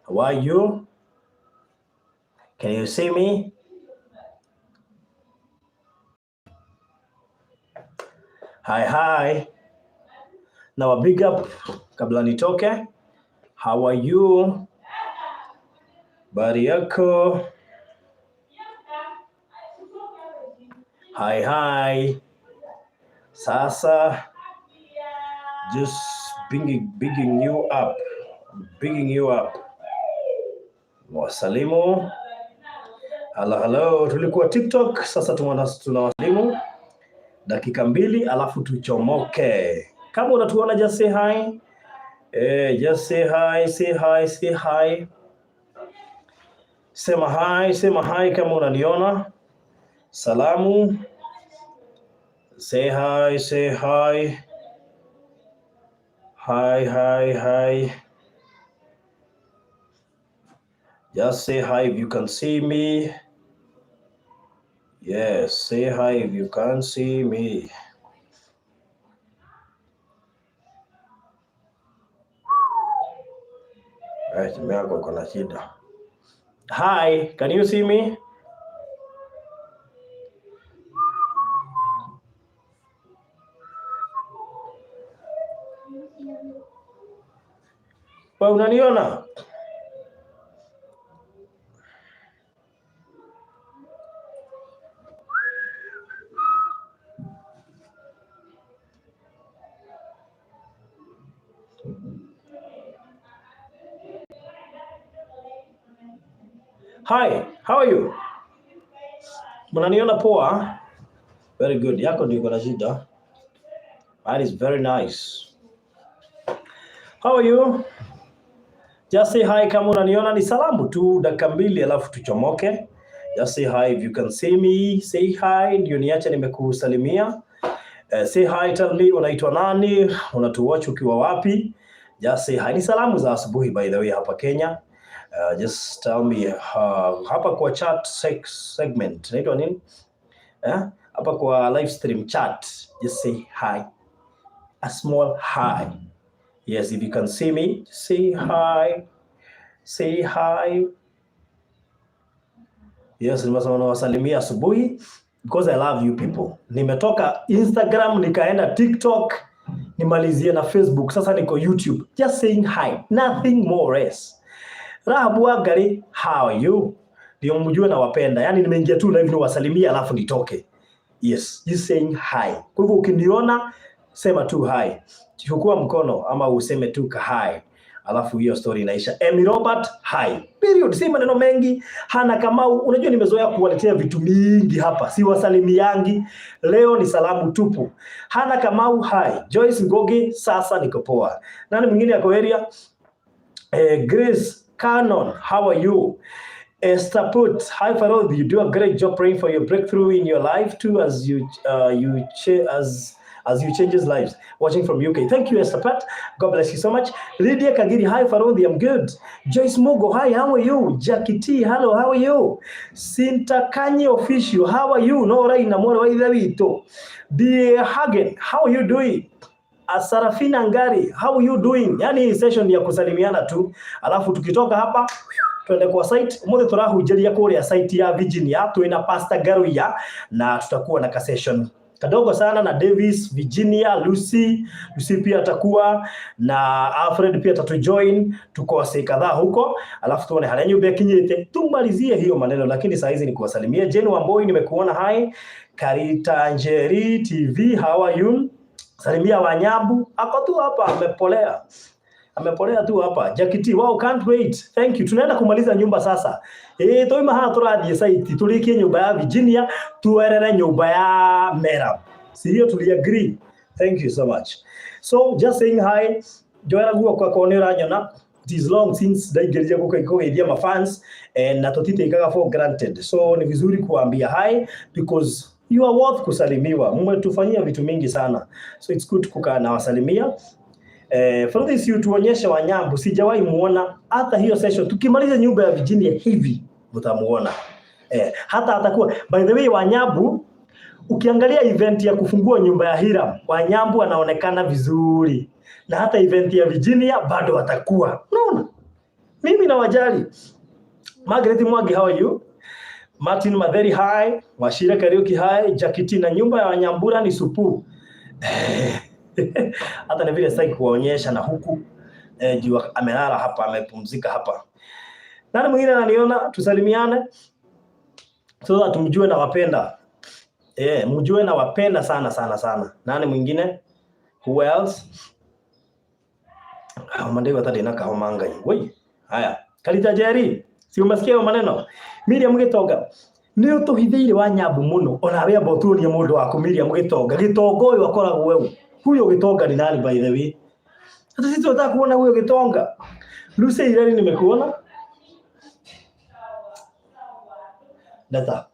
How are you? Can you see me? Hi, hi. Now a big up kabla nitoke. How are you? Bari yako? Hi, hi. Sasa just bigging you up. Bigging you up. Wasalimu. Hello, hello. Tulikuwa TikTok, sasa tunawasalimu dakika 2 alafu tuchomoke. Kama unatuona just say hi. Just say hi, say hi, say hi. Sema hi, sema hi kama unaniona. Salamu. Say hi, say hi. Hi, hi, hi. Just say hi if you can see me. Yes, say hi if you can see me. Right, simu yako iko na shida. Hi, can you see me? Wewe unaniona? Hi, how are you? Mnaniona poa? Very good. Yako ndio iko na shida. That is very nice. How are you? Just say hi kama unaniona, ni salamu tu dakika 2 alafu tuchomoke. Just say hi if you can see me, say hi ndio niache nimekusalimia. Say hi, tell me unaitwa nani, unatuwatch ukiwa wapi? Just say hi. Ni salamu za asubuhi by the way hapa Kenya. Just tell me hapa kwa chat segment inaitwa nini? Hapa kwa live stream chat, just say hi. A small hi. Yes, if you can see me, say hi. Say hi. Yes, nimesema nawasalimia asubuhi because I love you people. Nimetoka Instagram nikaenda TikTok, nimalizie na Facebook, sasa niko YouTube. Just saying hi, nothing more or less. Rahabu Wangari, how are you? Ndio mjue nawapenda. Yaani nimeingia tu live niwasalimie alafu nitoke. Yes, just saying hi. Kwa hivyo ukiniona sema tu hi. Chukua mkono ama useme tu ka hi. Alafu hiyo story inaisha. Emi Robert, hi. Period. Si maneno mengi. Hana Kamau, unajua nimezoea kuwaletea vitu mingi hapa. Si wasalimiangi. Leo ni salamu tupu. Hana Kamau, hi. Joyce Ngogi, sasa niko poa. Nani mwingine yako area? Grace Cannon, how are you? Esther Put, hi Farod, you do a great job praying for your breakthrough in your life too as you as you changes lives. Watching from UK. Thank you, Esther Pat. God bless you so much. Lydia Kagiri, hi Farodi, I'm good. Joyce Mugo, hi, how are you? Jackie T, hello, how are you? Sinta Kanye Official, how are you? No Raina Mwana wa Ithe. Dear Hagen, how are you doing? Sarafina Ngari, how are you doing? Yani session ya kusalimiana tu. Alafu tukitoka hapa twende kwa site. Umuthi turahunjĩria kũrĩa site ya Virginia, twina Pastor Garuya na tutakuwa na ka session kadogo sana na Davis, Virginia, Lucy, Lucy pia atakuwa na Alfred pia atatujoin, tuko wasee kadhaa huko, alafu tuone haria nyumba ikinyite, tumalizie hiyo maneno, lakini saa hizi ni kuwasalimia. Jane Wamboi, nimekuona, hi. Karitanjeri TV, how are you? Salimia Wanyabu, ako tu hapa amepolea. Amepolea tu hapa. Jackie T, wow, can't wait. Thank you. Tunaenda kumaliza nyumba sasa. Toima haha turathie site, turikie nyumba ya Virginia, tuerere nyumba ya Merab. Si hiyo tuli agree. Thank you so much. So just saying hi. Joera guoko kwa ni uranyona. It is long since ndaingĩrire kũgeithia ma fans and na tũtitĩkaga for granted. So ni vizuri kuambia hi because you are worth kusalimiwa. Mmetufanyia vitu mingi sana. So it's good kukaa na wasalimia. For this you tuonyeshe Wanyambu, sijawahi muona hata hiyo session. Tukimaliza nyumba ya Virginia hivi mtamuona. Hata atakuwa by the way Wanyambu, ukiangalia event ya kufungua nyumba ya Hiram, Wanyambu anaonekana vizuri. Na hata event ya Virginia bado atakuwa. Unaona? Mimi nawajali. Margaret Mwangi, how are you? Martin Madheri, hi. Wachira Kariuki, hi. Jakiti na nyumba ya Wanyambura ni supu. Hata ni vile sitaki kuwaonyesha na huku juu amelala hapa, amepumzika hapa. Nani mwingine ananiona? Tusalimiane so that mjue nawapenda. Mjue nawapenda sana sana sana. Nani mwingine? Who else? Homa ndio hata ndina kahoma ngai. Woi. Haya. Kalita Jerry, si umesikia hayo maneno? Miriam Gitonga. Nĩ ũtũhithĩire Wanyambu mũno onawe amba ũtuonie mũndũ waku Miriam Gitonga. Gitonga ũyũ akoragwo weũ. Huyo Gitonga ni nani by the way? Hata sisi tunataka kuona huyo Gitonga. Lucy Ireri nimekuona. Leta.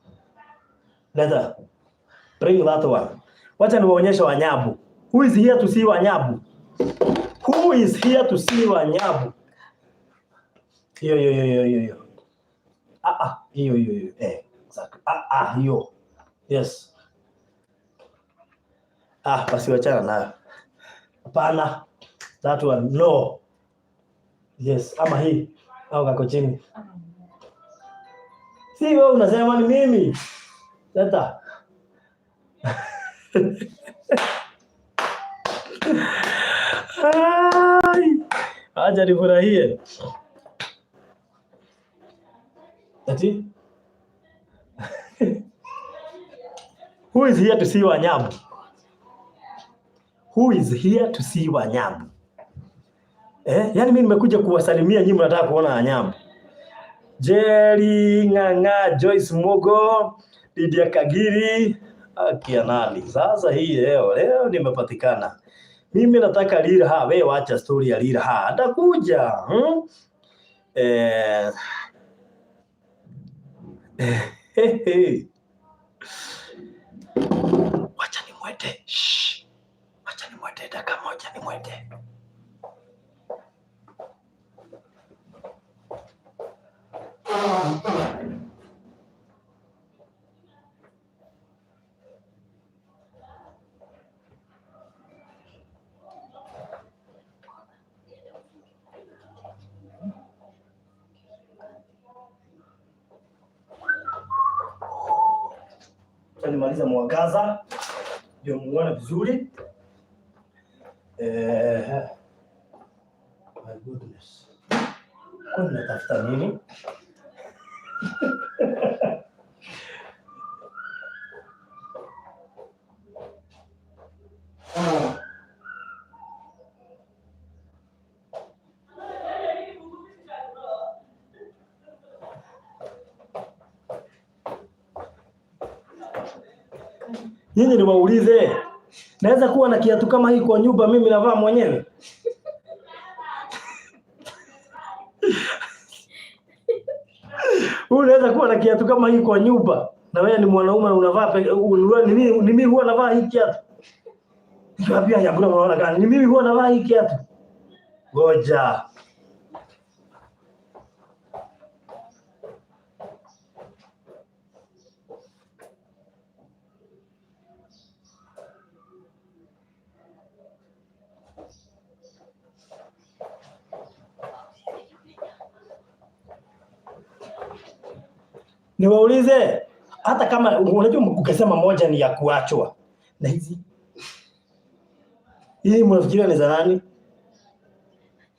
Leta. Bring that one. Wacha niwaonyeshe Wanyabu. Who is here to see Wanyabu? Who is here to see Wanyabu? Hiyo hiyo hiyo hiyo hiyo. Ah ah, hiyo hiyo hiyo. Exactly. Ah ah, hiyo. Yes. Ah, basi wachana nayo. Hapana. That one. No. Yes, ama hii au kako chini. Si wewe unasema ni mimi. Leta. Ai, acha nifurahie. Ati? Who is here to see Wanyabu? Who is here to see Wanyabu? Yani mimi nimekuja kuwasalimia nyinyi mnataka kuona Wanyabu. Jerry Ng'ang'a, Joyce Mugo, Lydia Kagiri, akia nani. Sasa hii leo nimepatikana. Mimi nataka Lila, wewe wacha story ya Lila. Atakuja. Hey. Wacha nimwete. Shh. Wacha nimwete dakika moja nimwete. Acha nimalize mwangaza ndio muone vizuri. My goodness. Kwani natafuta nini? Nyinyi niwaulize, naweza kuwa na kiatu kama hii kwa nyumba mimi navaa mwenyewe? Wewe unaweza kuwa na kiatu kama hii kwa nyumba na wewe ni mwanaume na unavaa ni mimi huwa navaa hii kiatu. Nikiwaambia ya mbona unaona gani? Ni mimi huwa navaa hii kiatu. Ngoja. Niwaulize, hata kama unajua ukisema moja ni ya kuachwa na hizi hii mnafikiria ni za nani?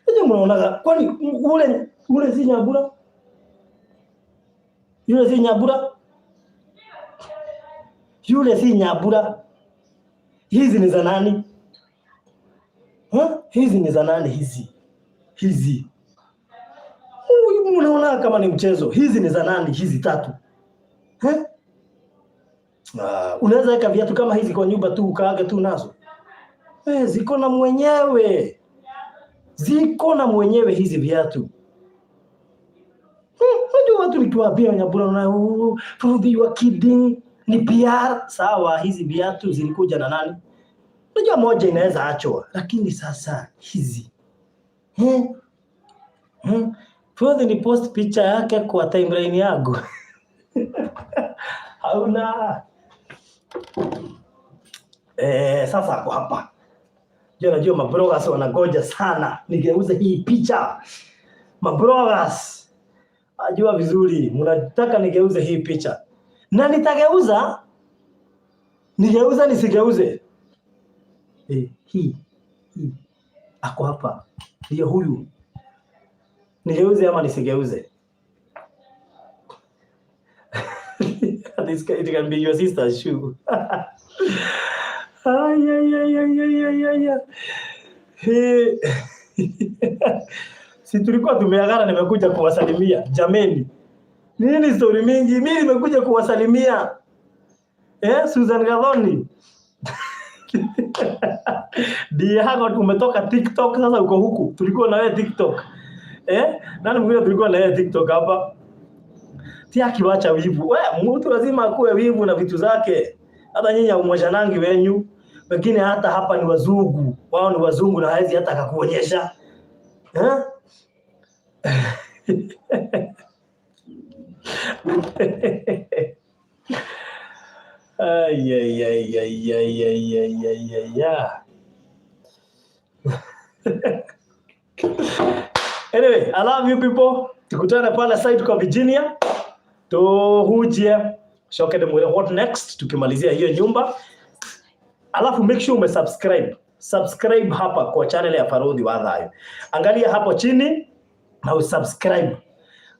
Unajua mnaonaga kwani ule si Nyambura? Yule si Nyambura? Yule si Nyambura? Hizi ni za nani? Ha? Hizi ni za nani hizi? Hizi. Unaona kama ni mchezo. Hizi ni za nani hizi tatu? Unaweza weka viatu kama hizi kwa nyumba tu ukaaga tu nazo. Ziko na mwenyewe. Ziko na mwenyewe hizi viatu. Unajua watu nikiwaambia Nyambura na Rudhi wa kidding ni PR. Sawa, hizi viatu zilikuja na nani? Unajua moja inaweza achwa, lakini sasa hizi. Rudhi ni post picha yake kwa timeline yangu. Hauna. Sasa ako hapa. Ndio najua mabloggers wanangoja sana nigeuze hii picha. Mabrothers, ajua vizuri mnataka nigeuze hii picha. Na nitageuza, nigeuza nisigeuze? Eh, hii ako hapa, ndio huyu. Nigeuze ama nisigeuze? It can be your sister's shoe. Ay, ay, ay, ay, ay, ay, ay, ay. He. Si tulikuwa tumeagana, nimekuja kuwasalimia jameni. Nini story mingi? Mimi nimekuja kuwasalimia. Eh, Susan Gathoni. Ndiye hapa umetoka TikTok sasa uko huku. Tulikuwa na wewe TikTok. Eh? Nani mwingine tulikuwa na yeye TikTok hapa? Tia kiwacha wivu. We, mtu lazima akuwe wivu na vitu zake. Hata nyinyi hamwashanangi wenyu. Wengine hata hapa ni wazungu. Wao ni wazungu na hawezi hata akakuonyesha. Eh? Ay, ay, ay, ay, ay, ay, ay, ay, ay, ay. Anyway, I love you people. Tukutane pale site kwa Virginia. Tuhujie. Shoke ndimwire what next tukimalizia hiyo nyumba. Alafu make sure umesubscribe. Subscribe hapa kwa channel ya Farodhi wa Thayo. Angalia hapo chini na usubscribe.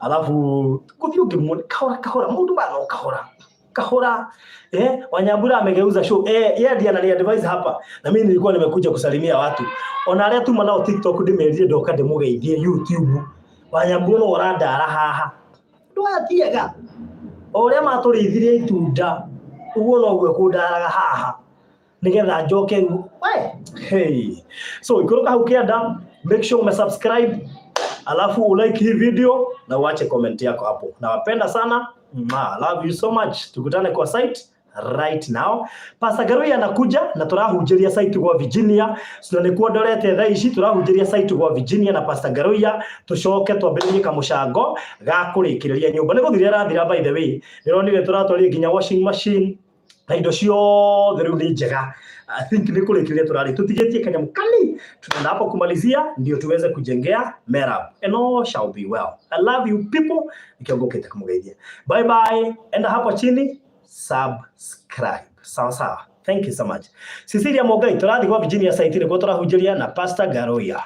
Alafu kuthi ukimwona kahora kahora mundu bana kahora kahora. Eh, Wanyambura amegeuza show. Eh, yeye ndiye anani advise hapa. Na mimi nilikuwa nimekuja kusalimia watu. Ona aria tuma nao TikTok ndimerire ndoka ndimugeithie YouTube. Wanyambura no urandara haha. Ndwatiega. O uria matũrĩithirie itunda uguo noguo kũndaraga haha nigetha njoke we hey. So ikũrũka hau kĩanda, make sure umesubscribe, alafu ulike hii video na uache comment yako hapo. Nawapenda sana. Mwah, love you so much. Tukutane kwa site right now. Pastor Garoi anakuja na turahunjĩria site gwa Virginia. So nĩkuo ndorete thaa ici turahunjĩria site gwa Virginia na Pastor Garoia, tucoke twambĩrĩrie kamũcango ga kũrĩkĩrĩria nyũmba. Nĩ gũthira ĩrathira by the way. Nĩronire tũratwarire nginya washing machine na indo ciothe rĩu nĩ njega. I think nĩ kũrĩkĩrĩria tũrarĩ tũtigĩtie kanyamũ kali, tunaenda hapo kumalizia ndio tuweze kujengea Merab and all shall be well. I love you people. Nikiongokete kumugeithia. Bye bye. Enda hapo chini subscribe. Sawa sawa. Thank you so much. Cecilia Mogai tũrathiĩ gwa Virginia site nĩguo tũrahunjĩria na Pastor Garoia.